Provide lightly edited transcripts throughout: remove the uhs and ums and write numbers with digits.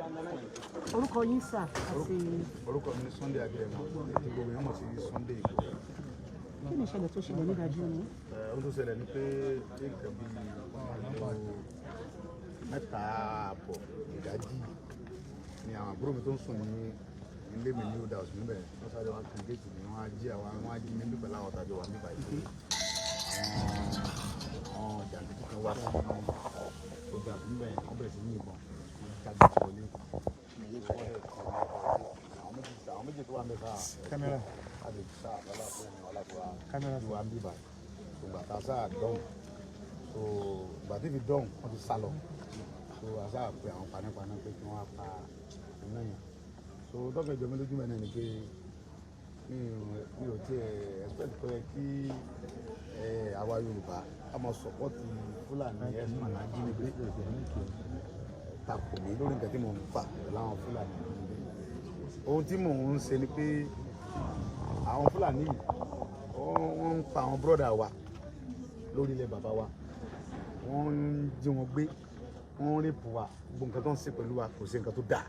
Orúkọ yín, sir, àti Orúkọ mi ni Sunday Adéyẹmọ, tí gbogbo èèyàn mọ̀ sí Sunday Igboho. Kí ni ìṣẹ̀lẹ̀ tó ṣẹlẹ̀ nídàájú òní? Ohun tó ṣẹlẹ̀ ni pé ní nǹkan bíi 3:30 ìdájí ni àwọn àbúrò mi tó ń sùn ní ilé mi ní old house níbẹ̀, wọ́n sáré wá kan géètì mi, wọ́n á jí àwọn, wọ́n á jí mi pẹ̀lú àwọn tàjọ wà níbà yìí pé àwọn jàǹdùkú kan wá sí old house níbẹ̀. Wọ́n bẹ̀rẹ̀ sí ní ìbọn, wọ́n jáde wọlé. Àwọn méjì tó wà ń bẹ̀ sáà Kámẹ́rà. A lè sá lọ́la fún ẹni wàhálà tó wà Kámẹ́rà. Ju wa ń bí báyìí. So gbà tá a sáà dọ́hùn, so gbà tí fi dọ́hùn, wọ́n ti sá lọ. So a sáà pe àwọn panápaná pé kí wọ́n á pa iná yẹn. So dọ́kẹ́ jọ mí lójú mẹ́rin ni pé mi ò tiẹ̀ expect pé kí àwa Yorùbá a máa support Fúlàní herdsmen ajínigbé takò mí lórí nǹkan tí mò ń fà pẹ̀lú àwọn Fúlàní ajínigbé. Ohun tí mò ń ṣe ni pé àwọn Fúlàní yìí, wọ́n ń pa àwọn brother wa lórí ilẹ̀ bàbá wa, wọ́n ń jí wọn gbé, wọ́n ń rape wa. Gbogbo nǹkan tó ń ṣe pẹ̀lú wa kò sí nǹkan tó dáa.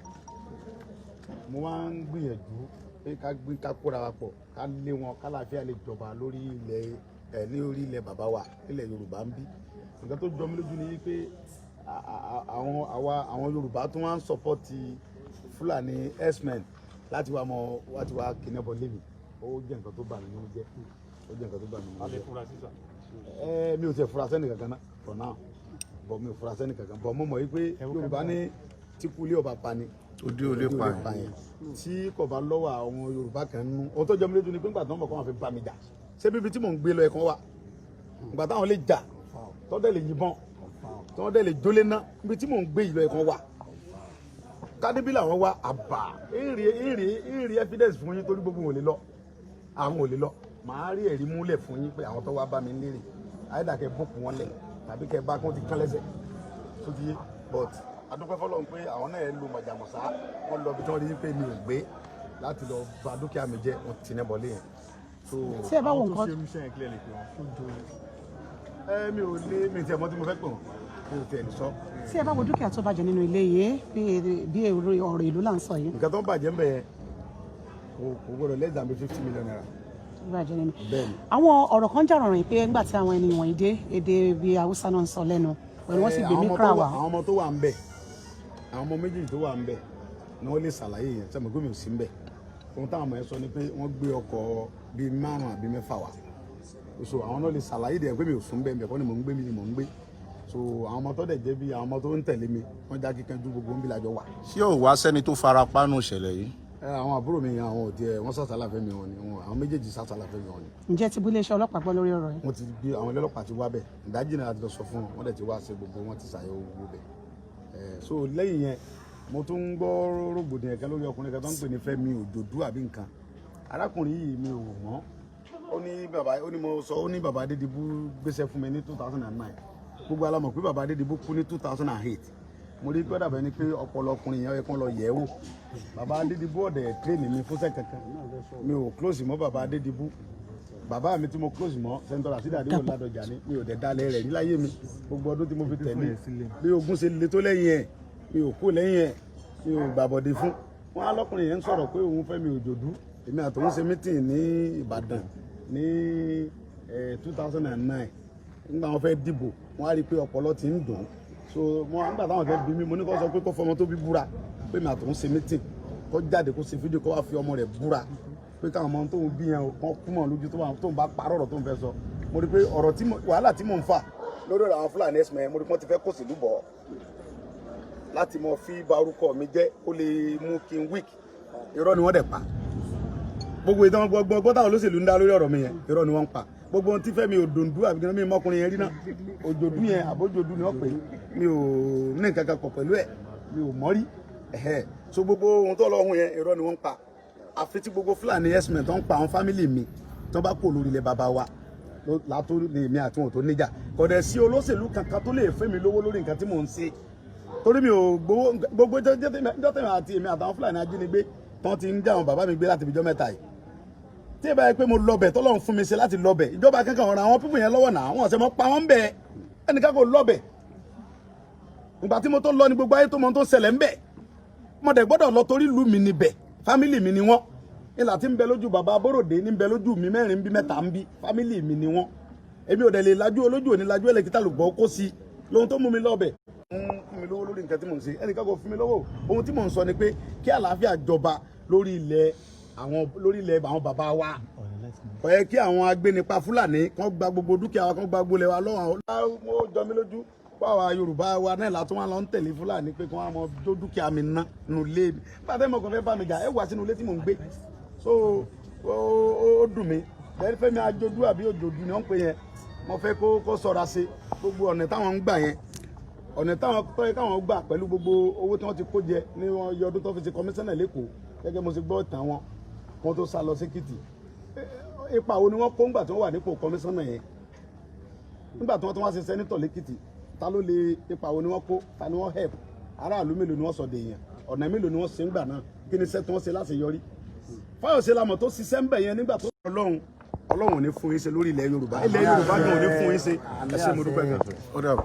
Mo wá ń gbìyànjú pé ká gbé, ká kóra wa pọ̀, ká lé wọn, kálàáfíà lè jọba lórí ilẹ̀ ẹ̀, ní orí ilẹ̀ bàbá wa nílẹ̀ Yorùbá ń bí. Nǹkan tó jọ mí lójú ni pé àwọn àwa àwọn Yorùbá tó wá ń support Fúlàní herdsmen láti wá mọ láti wá kidnap lémi. Ó jẹ́ nǹkan tó bà mí nínú jẹ́, ó jẹ́ nǹkan tó bà mí nínú jẹ́. Ẹ mi ò tiẹ̀ fura sẹ́ni kankan náà for now, but mi ò fura sẹ́ni kankan, but mo mọ̀ wípé Yorùbá ní tí kúlé ọba pa ni Ojú ò lè pa yẹn tí kò bá lọ́wọ́ àwọn Yorùbá kan nínú. Ohun tó jọ mí lójú ni pé nígbà tí wọ́n bọ̀ kọ́ wọn fi bá mi jà, ṣé bíbi tí mò ń gbé lọ ẹ̀kan wà, ìgbà táwọn lè jà, tọ́dẹ̀ lè yìnbọn, tọ́dẹ̀ lè jólé ná, ibi tí mò ń gbé yìí lọ ẹ̀kan wà, kádébí làwọn wá àbá èrè èrè èrè evidence fún yín, torí gbogbo wọn ò lè lọ, àwọn ò lè lọ. Màá rí ẹ̀rí múlẹ̀ fún yín pé àwọn tó wá bá mi lérè àyẹ̀dàkẹ́ bókun wọn lẹ̀ tàbí kẹ́ bá kí wọ́n ti kán lẹ́sẹ̀ tó ti yé. But adúpẹ́ fọlọ́run pé àwọn náà lo mọ̀jàmọ̀sá, wọ́n lọ bí tí wọ́n rí pé mi ò gbé láti lọ bà dúkìá mi jẹ́, wọ́n ti ní bọ́lé yẹn. So Tí ẹ bá wo Àwọn tó nǹkan ṣe irú iṣẹ́ yẹn clearly pé wọ́n fún jọ. Ẹ mi ò lé, mi tiẹ̀ mọ̀ tí mo fẹ́ pè wọ́n, mi ò tiẹ̀ lè sọ. Tí ẹ bá wo dúkìá tó bàjẹ́ nínú ilé yìí, bí ọ̀rọ̀ ìlú là ń sọ yìí. Nǹkan tó ń bàjẹ́ ń bẹ̀ yẹn kò gbọdọ̀ less than ₦50 million. Tó bàjẹ́ nínú. Bẹ́ẹ̀ni. Àwọn ọ̀rọ̀ kan jà rọrùn pé nígbà tí àwọn ẹni wọ̀nyí dé, èdè bíi Haúsá náà ń sọ lẹ́nu pẹ̀lú, wọ́n sì gbé Àwọn ọmọ Micra tó wá. Àwọn ọmọ tó wà ń bẹ̀, àwọn ọmọ méjèèjì tó wà ń bẹ̀ ni wọ́n lè ṣàlàyé yẹn. Sẹ́mi gómìnà sí ń bẹ̀, ohun táwọn ọmọ yẹn sọ ni pé wọ́n gbé ọkọ̀ bíi márùn àbí mẹ́fà wá. So àwọn náà lè ṣàlàyé dẹ̀ pé mi ò sún bẹ́ẹ̀ bẹ́ẹ̀ kọ́ ni mò ń gbé, mi ni mò ń gbé. So àwọn ọmọ tó dẹ̀ jẹ́ bí àwọn ọmọ tó ń tẹ̀lé mi, wọ́n já kíkanjú, gbogbo ń bí làjọ wà. Ṣé ò wá sẹ́ni tó fara pa nù ìṣẹ̀lẹ̀ yìí? Àwọn àbúrò mi yẹn, àwọn òdi ẹ, wọ́n sàṣàlà fẹ́ mi wọn ni àwọn méjèèjì sàṣàlà fẹ́ mi wọn ni. Ǹjẹ́ ti bú iléeṣẹ́ ọlọ́pàá gbọ́ lórí ọ̀rọ̀ yìí? Wọ́n ti gbé, àwọn ọlọ́pàá ti wá bẹ̀ ìdájí náà láti lọ sọ fún wọn. Wọ́n dẹ̀ ti wá ṣe gbogbo, wọn ti ṣàyẹ̀wò gbogbo bẹ̀ ẹ̀. So lẹ́yìn yẹn, mo tún ń gbọ́ rògbòdìyàn kan lórí ọkùnrin kan tó ń pè ní Fẹ́mi Òjòdú àbí nǹkan. Arákùnrin yìí, mi ò mọ̀. Ó ní bàbá, ó ní mo sọ, ó ní bàbá Adédìbú gbéṣẹ́ fún mi ní 2009. Gbogbo alamọ̀ pé bàbá Adédìbú kú ní 2008. Mo rí gbọ́dọ̀ bẹ́ẹ̀ ni pé ọpọlọ ọkùnrin yẹn, ó yẹ kó lọ yẹ̀ ẹ́ wò. Bàbá Adédìbú ọ̀dẹ̀ train mi fúnṣẹ́ kankan. Mi ò close mọ́ bàbá Adédìbú. Bàbá mi tí mo close mọ́, Senator Rasheed Adéwọlú Ládọjà ni. Mi ò dẹ̀ dalẹ̀ rẹ̀ níláyé mi. Gbogbo ọdún tí mo fi tẹ̀lé, bí ogun ṣe le tó lẹ́yìn ẹ̀, mi ò kú lẹ́yìn ẹ̀, mi ò gbàbọ̀dé fún wọn. Alọ́kùnrin yẹn ń sọ̀rọ̀ pé òun Fẹ́mi Òjòdú, èmi àtòun ṣe meeting ní Ìbàdàn ní 2009. Nígbà wọn fẹ́ dìbò, wọn á rí i pé ọpọlọ ti ń dùn. So mo nígbà táwọn fẹ́ bí mi, mo ní kó sọ pé kó fọmọ tó bí búra pé mi àtòun ṣe meeting, kó jáde, kó ṣe fídíò, kó wá fi ọmọ rẹ̀ búra pé káwọn ọmọ tó ń bí yẹn kán kú mọ́ lójú tó ń bá parọ́ ọ̀rọ̀ tó ń fẹ́ sọ. Mo rí i pé ọ̀rọ̀ tí wàhálà tí mò ń fà lórí ọ̀rọ̀ àwọn Fúlàní ẹ̀sìn yẹn, mo rí i pé wọ́n ti fẹ́ kó sílùú bọ̀ láti mọ fi ba orúkọ mi jẹ́, ó lè mú kí n weak. Irọ́ ni wọ́n dẹ̀ pa. Gbogbo ìtàn gbogbo gbọ́dọ̀ táwọn olóṣèlú ń dá lórí ọ̀rọ̀ mi yẹn, irọ́ ni wọ́n ń pa. Gbogbo ohun tí Fẹ́mi Òdòǹdú àbí kí ni mọ́kùnrin yẹn rí náà, Òjòdú yẹn àbójòdú ni wọ́n pè é, mi ò ní nǹkan kan pọ̀ pẹ̀lú ẹ̀, mi ò mọ̀ rí ẹ̀hẹ́. So gbogbo ohun tó lọ́hùn yẹn, irọ́ ni wọ́n ń pa. Àfi tí gbogbo Fúlàní herdsmen tó ń pa àwọn family mi tó bá kó lórí ilẹ̀ bàbá wa látó ní èmi àti wọn tó níjà. Kò dẹ̀ sí olóṣèlú kankan tó lè fẹ́ mi lówó lórí nǹkan tí mò ń ṣe, torí mi ò gbowó. Gbogbo jọ́tẹ̀mí àti èmi àtàwọn Fúlàní ajínigbé tán ti ń já àwọn bàbá mi gbé láti ibijọ́ mẹ́ta yìí, tí ì bá yẹ pé mo lọbẹ̀ tọ́lọ́run fún mi ṣe láti lọbẹ̀, ìjọba kankan ọ̀rọ̀ àwọn people yẹn lọ́wọ́ náà, wọ́n ṣe mọ́ pa wọ́n bẹ́ẹ̀, ẹnìkan kò lọbẹ̀. Ìgbà tí mo tó lọ ní gbogbo ayé tó mọ tó ń ṣẹlẹ̀ ń bẹ̀. Mo dẹ̀ gbọ́dọ̀ lọ torí ìlú mi níbẹ̀, family mi ni wọ́n. Ìlà tí ń bẹ lójú bàbá Abóròdé ní ń bẹ lójú mi, mẹ́rin bí mẹ́ta ń bí, family mi ni wọ́n. Èmi ò dẹ̀ lè lajú olójú òní lajú ẹlẹ́kìtà lùgbọ́ kó sí lóhun tó mú mi lọ́bẹ̀. Ń fún mi lówó lórí nǹkan tí mò ń ṣe, ẹnìkan kò fún mi lówó. Ohun tí mò ń sọ ni pé kí àlàáfíà jọba lórí ilẹ̀ àwọn bàbá wa. Kò yẹ kí àwọn agbénipa Fúlàní kàn gba gbogbo dúkìá wa, kàn gba gbogbo ilẹ̀ wa lọ́wọ́ àwọn. Ó jọ mí lójú báwa Yorùbá wa náà látún wá lọ ń tẹ̀lé Fúlàní pé kí wọ́n á mọ jó dúkìá mi ná nínú ilé mi. Nígbà tẹ́ mo kàn fẹ́ bá mi jà, ẹ wá sínú ilé tí mò ń gbé. So ó dùn mí. Bẹ́ẹ̀ Fẹ́mi Ajodu àbí Òjòdú ni wọ́n ń pè yẹn, mo fẹ́ kó ṣọ́ra ṣe gbogbo ọ̀nà táwọn ń gbà yẹn, ọ̀nà táwọn tọ́yẹ káwọn gbà pẹ̀lú gbogbo owó tí wọ́n ti kó jẹ ní wọn yọ ọdún tó fi ṣe kọmíṣánná l'Ékòó. Gẹ́gẹ́ mo ṣe gbọ́ ìtàn wọn kó tó sá lọ sékìtì, ipa wo ni wọ́n kó ńgbà tí wọ́n wà nípò kọmíṣánná yẹn? Nígbà tí wọ́n tún wá ṣe senator lẹ́kìtì, ta ló lè, ipa wo ni wọ́n kó? Ta ni wọ́n help? Aráàlú mélòó ni wọ́n sọ dèèyàn? Ọ̀nà mélòó ni wọ́n ṣe ń gbà náà? Kí ni iṣẹ́ tí wọ́n ṣe láti yọrí? Fáyọ̀ṣe lamọ̀ tó ṣiṣẹ́ ń bẹ̀ yẹn nígbà tó Ọlọ́run, Ọlọ́run ò ní fún yín ṣe lórí ilẹ̀ Yorùbá. Ilẹ̀ Yorùbá gan ò ní fún yín ṣe. Ẹ ṣé, mo dúpẹ́ gan. Ó dàbọ̀.